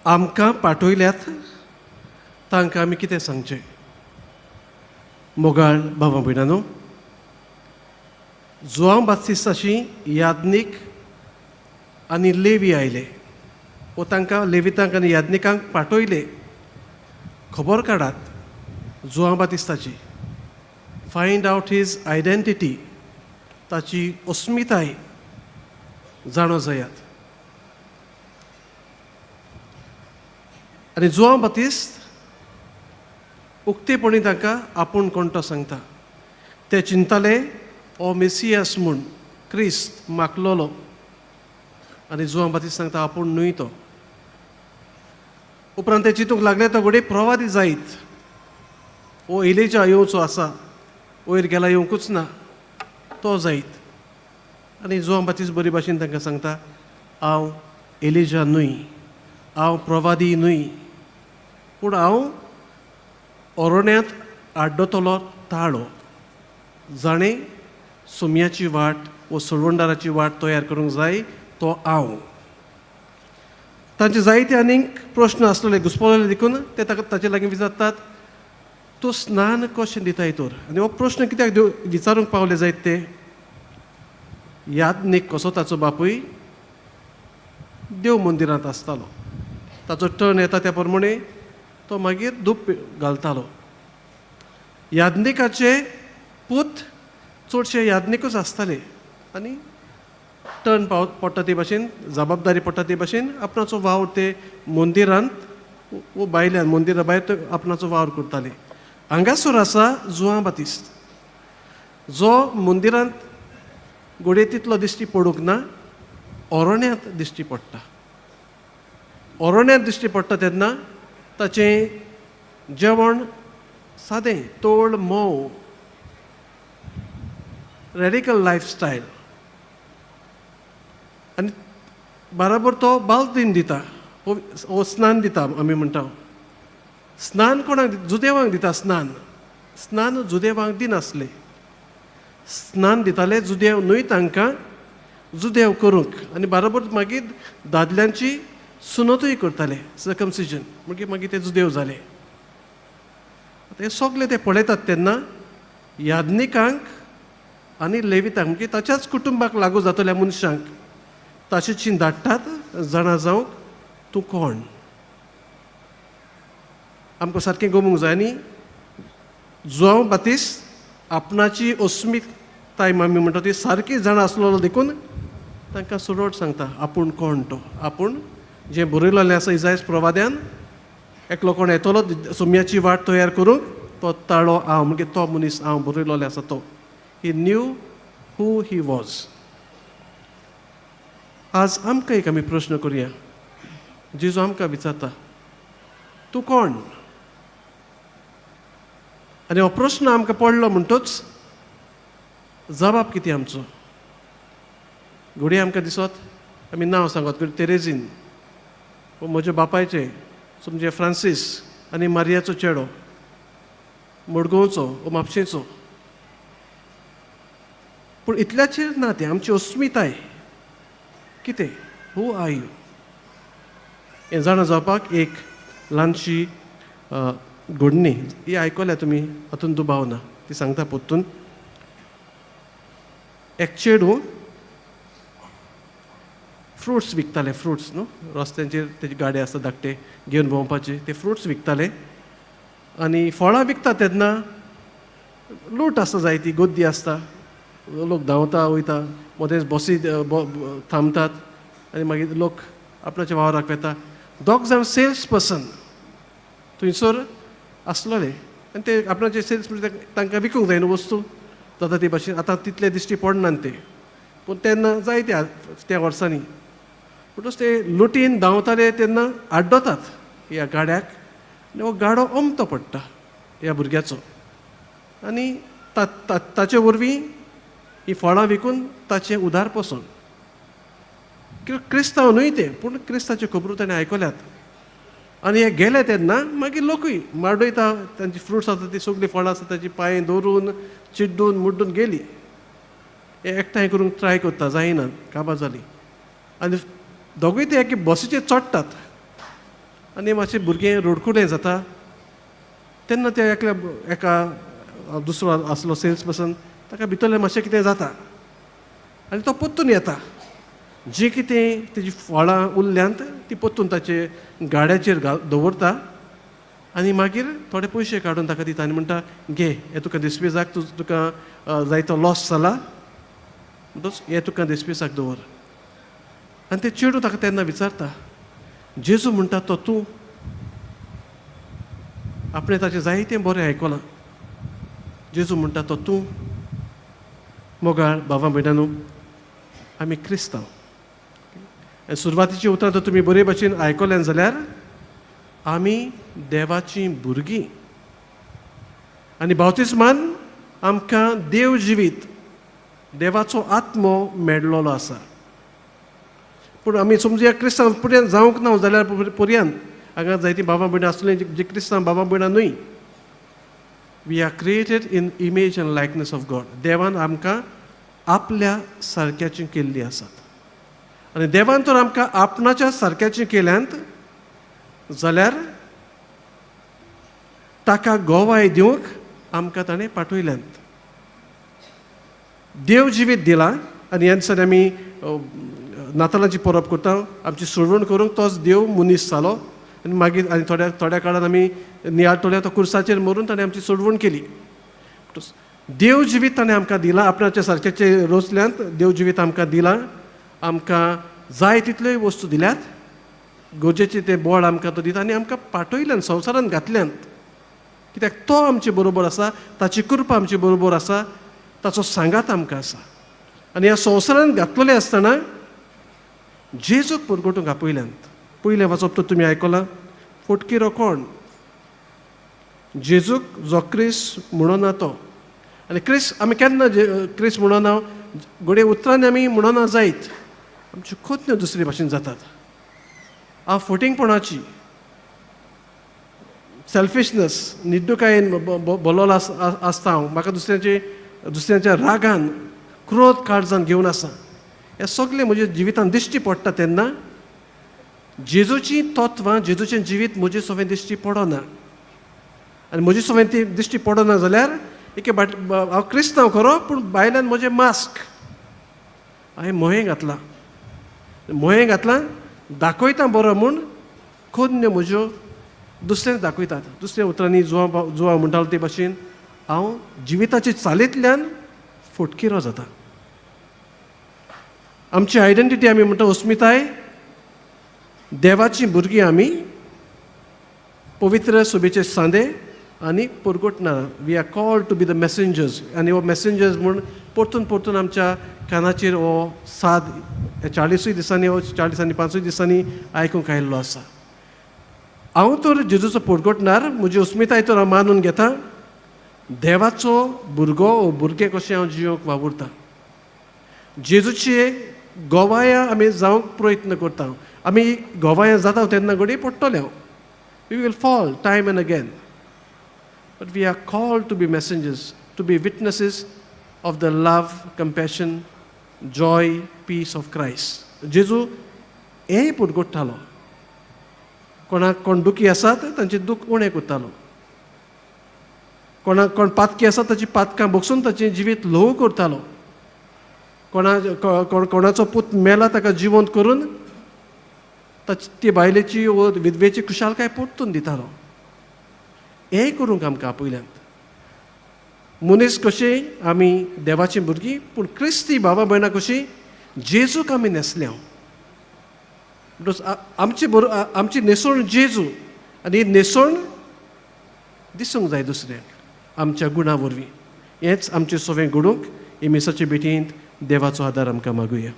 आमकां पाठयल्यात तांकां आमी कितें सांगचें? मोगाळ भावा भयणांनो, जुआंव बाप्तिस्ताची याज्ञीक आनी लेवी आयले वो तांकां लेवितांक आनी याज्ञिकांक पाठयले, खबर काडात जुआंव बातिस्ताची, फायंड आवट his identity, ताची अस्मिताय जाणो जायात. आनी जुआंव बातिस्त उक्तेपणी तांकां आपूण कोण तो सांगता. ते चिंताले हो मेसियास म्हूण, क्रिस्त मागलोलो. आनी जुआंव बातिस्त सांगता आपूण न्हय तो. उपरांत ते चिंतूंक लागले तो घडये प्रवादी जायत, वो एलिजा येवचो आसा, वयर गेला येवंकूच ना, तो जायत. आनी जुआंव बातिस्त बरी भाशेन तांकां सांगता, हांव एलिजा न्हय, हांव प्रवादी न्हय, पूण हांव ओरण्यांत आड्डतलो ताळो, जाणें सोम्याची वाट वो सोळवंडाराची वाट तयार करूंक जाय तो हांव. तांचे जायते आनीक प्रश्न आसलेले घुसपलेले देखून ते ताका ताचे लागीं विचारतात, तूं स्नान कशें दिताय तर? आनी हो प्रश्न कित्याक विचारूंक पावले जायत ते? याज्ञीक कसो ताचो बापूय देव मंदिरांत आसतालो, ताचो टर्न येता त्या प्रमाणे तो मागीर धूप घालतालो. याज्ञिकाचे पूत चडशे याज्ञिकूच आसताले आनी टर्न पाव पडटा ते भाशेन, जबाबदारी पडटा ते भाशेन आपणाचो वावर ते मंदिरांत वो भायल्यान मंदिरा भायर ते आपणाचो वावर करताले. हांगासर आसा जुआंव बातिस्त, जो मंदिरांत घडये तितलो दिश्टी पडूंक ना, ओरण्यांत दिश्टी पडटा. ओरण्यांत दिश्टी पडटा तेन्ना ताचें जेवण सादें, तोळ मोव, रेडिकल लायफस्टायल, आनी बराबर तो बालदीन दिता, वो स्नान दिता. आमी म्हणटा स्नान कोणाक? जुदेवांक दिता स्नान. स्नान जुदेवांक दिनासले, स्नान दिताले जुदेव न्हय तांकां जुदेव करूंक, आनी बराबर मागीर दादल्यांची सुनतूय करताले, सर्कमसिजन, मागीर मागीर ते जुदेव जाले. आतां हे सगळे ते पळयतात तेन्ना याज्ञिकांक आनी लेवितांक, म्हणजे ताच्याच कुटुंबाक लागू जातल्या मनशांक ताचे धाडटात जाणा जावंक तूं कोण. आमकां सारकें गमूंक जाय. आनी जुआंव बातिस्त आपणाची अस्मिताय आमी म्हणटा ती सारकी जाणा आसलेलो देखून तांकां सरळ सांगता आपूण कोण तो. आपूण जें बरयलेलें आसा इजायस प्रवाद्यान, एकलो कोण येतलो सोम्याची वाट तयार करूंक, तो ताळो हांव, म्हणजे तो मनीस हांव बरयलेलो आसा तो. He knew who he was. आज आमकां एक आमी प्रश्न करुया. जेजू आमकां विचारता, तूं कोण? आनी हो प्रश्न आमकां पडलो म्हणटूच जबाब कितें आमचो? घडये आमकां दिसत आमी नांव सांगत, घडये तेरेझीन, वो म्हज्या बापायचें समजे फ्रांसीस आनी मारियाचो चेडो, मडगांवचो वो म्हापशेचो. पूण इतल्याचेर ना तें. आमची अस्मिताय कितें? Who are you? हें जाणा जावपाक एक ल्हानशी घडणी ही आयकल्या तुमी, हातूंत दुबाव ना. ती सांगता परतून. एक चेडूं फ्रुट्स विकताले, फ्रुट्स न्हू, रस्त्यांचेर तेजी गाडी आसता धाकटे घेवन भोंवपाचे, ते फ्रुट्स विकताले. आनी फळां विकता तेन्ना लूट आसता जायती, गर्दी आसता, लोक धांवता वयता, मदेंच बसी थांबतात आनी मागीर लोक आपणाच्या वावराक वता. दोग जाण सेल्स पर्सन थंयसर आसलेले आनी ते आपणाचे सेल्स तांकां विकूंक जाय न्हू वस्तू जाता ते भाशेन. आतां तितले दिश्टी पडनात ते, पूण तेन्ना जायते त्या वर्सांनी. म्हणटच ते लुटीन धांवताले तेन्ना आड्डोतात ह्या गाड्याक आनी हो गाडो अमतो पडटा ह्या भुरग्याचो, आनी ताचे वरवीं ही फळां विकून ताचें उदार पोसण. क्रिस्तांव न्हय ते, पूण क्रिस्ताच्यो खबरो ताणें आयकल्यात. आनी हे गेले तेन्ना मागीर लोकूय माडयता, तांची फ्रुट्स आसा ती सगळीं फळां आसा ताची पांय दवरून चिड्डून मुड्डून गेली. हे एकठांय करूंक ट्राय करता, जायना, काबार जाली. आनी दोगूय ते एके बसीचेर चडटात. आनी मातशें भुरगें रडकुलें जाता. तेन्ना त्या एकल्या एका दुसरो आसलो सेल्स पर्सन, ताका भितरलें मातशें कितें जाता आनी तो परतून येता. जी कितें तेजी फळां उरल्यांत ती परतून ताचे गाड्याचेर घाल दवरता आनी मागीर थोडे पयशे काडून ताका दिता आनी म्हणटा, घे, हे तुका दिसपेजाक, तुका जायतो लॉस जाला म्हणटच हे तुका दिसपेजाक दवर. आनी ते चेडूं ताका तेन्ना विचारता, जेजू म्हणटा तो तूं? आपणें ताचें जायतें बरें आयकलां, जेजू म्हणटा तो तूं? मोगाळ भावा भयणांनो, आमी क्रिस्तांव. सुरवातीची उतरां तर तुमी बरे भाशेन आयकल्यान जाल्यार आमी देवाचीं भुरगीं आनी बावतिस्मान आमकां देव जिवीत, देवाचो आत्मो मेळ्ळोलो आसा. पूण आमी समजुया क्रिस्तांव पर्यंत जावंक ना जाल्यार पर्यंत हांगा जायतीं बाबा भयणां आसलीं जी क्रिस्तांव बाबा भयणां न्हय. We are created in image and likeness of God. देवान आमकां आपल्या सारक्याची केल्ली आसात आनी देवान तर आमकां आपणाच्या सारक्याची केल्यांत जाल्यार ताका गोवाय दिवंक आमकां ताणें पाठयल्यांत. देव जिवीत दिला आनी ह्या दिसांनी आमी नातालांची परब करता. आमची सोडवण करूंक तोच देव मनीस जालो आनी मागीर आनी थोड्या थोड्या काळान आमी नियाळटले, तो कुर्साचेर मरून ताणें आमची सोडवण केली. देव जिवीत ताणें आमकां दिलां, आपणाच्या सारक्याचे रोसल्यांत देव जिवीत आमकां दिलां. आमकां जाय तितल्योय वस्तू दिल्यात, गरजेचें तें बळ आमकां तो दिता आनी आमकां पाठयल्यान संवसारांत घातल्यात, कित्याक तो आमचे बरोबर आसा, ताची कृपा आमचे बरोबर आसा, ताचो सांगात आमकां आसा. आनी ह्या संवसारांत घातलेले आसतना जेजूक परगटूंक आपयल्यांत. पयलें वाचप तर तुमी आयकलां, फटकिरो कोण? जेजूक जो क्रिस म्हणना तो. आनी क्रिस आमी केन्ना क्रिस म्हणना? घडये उतरांनी आमी म्हणना जायत, आमच्यो खोतन्यो दुसरे भाशेन जातात. हांव फटींगपणाची, सेल्फिशनस, निड्डुकायेन भरलेलो आसता हांव. म्हाका दुसऱ्यांच्या रागान क्रोध काळजान घेवन आसा. हें सगळें म्हज्या जिवितान दिश्टी पडटा तेन्ना जेजूची तत्वां, जेजूचें जिवीत म्हजे सवें दिश्टी पडना. आनी म्हजे सवें ती दिश्टी पडना जाल्यार एके बाट हांव क्रिस्तांव खरो, पूण भायल्यान म्हजें मास्क, हांवें मोहें घातलां. मोहें घातलां, दाखयता बरो म्हूण, खोन्न्यो म्हज्यो दुसऱ्यांक दाखयतात. दुसऱ्या उतरांनी जुवा जुवा म्हणटालो ते भाशेन हांव जिविताचे चालींतल्यान फटकिरो जाता. आमची आयडेंटिटी आमी म्हणटा अस्मिताय, देवाची भुरगीं आमी, पवित्र सभेचे सांदे आनी परगटना. We are called to be the messengers. आनी हो मॅसेंजर्स म्हूण परतून परतून आमच्या कानाचेर हो साद ह्या 40ूय दिसांनी, हो 40 आनी 5ूय दिसांनी आयकूंक आयिल्लो आसा. हांव तर जेजूचो परगटणार, म्हजी अस्मिताय तर हांव मानून घेता. देवाचो भुरगो वो भुरगें कशें हांव जियोंक वावुरता? जेजूचे गोवाया आमी जावंक प्रयत्न करता. आमी गोवाया जाता तेन्ना घडये पडटले हांव. We will fall time and again, but we are called to be messengers, to be witnesses of the love, compassion, joy, peace of Christ. जेजू हेंय परगट्टालो. कोणाक कोण दुखी आसात तांचें दूख उणें करतालो. कोणाक कोण पातकी आसा ताची पातकां बगसून ताचें जिवीत ल्हव करतालो. कोणा कोण कोणाचो पूत मेला ताका जिवंत करून ताची, ती बायलेची वो विधवेची खुशालकाय परतून दितालो. हें करूंक आमकां आपयल्यात. मनीस कशें आमी देवाचीं भुरगीं, पूण क्रिस्ती बाबा भयणां कशीं जेजूक आमी न्हेसल्या. म्हणटच आमची बरो आमची न्हेसवण जेजू आनी ही न्हेसवण दिसूंक जाय दुसऱ्यांक आमच्या गुणा वरवीं. हेंच आमचें सगळें घडूंक हे मिसाचे भेटींत देवाचो आदार आमकां मागुया.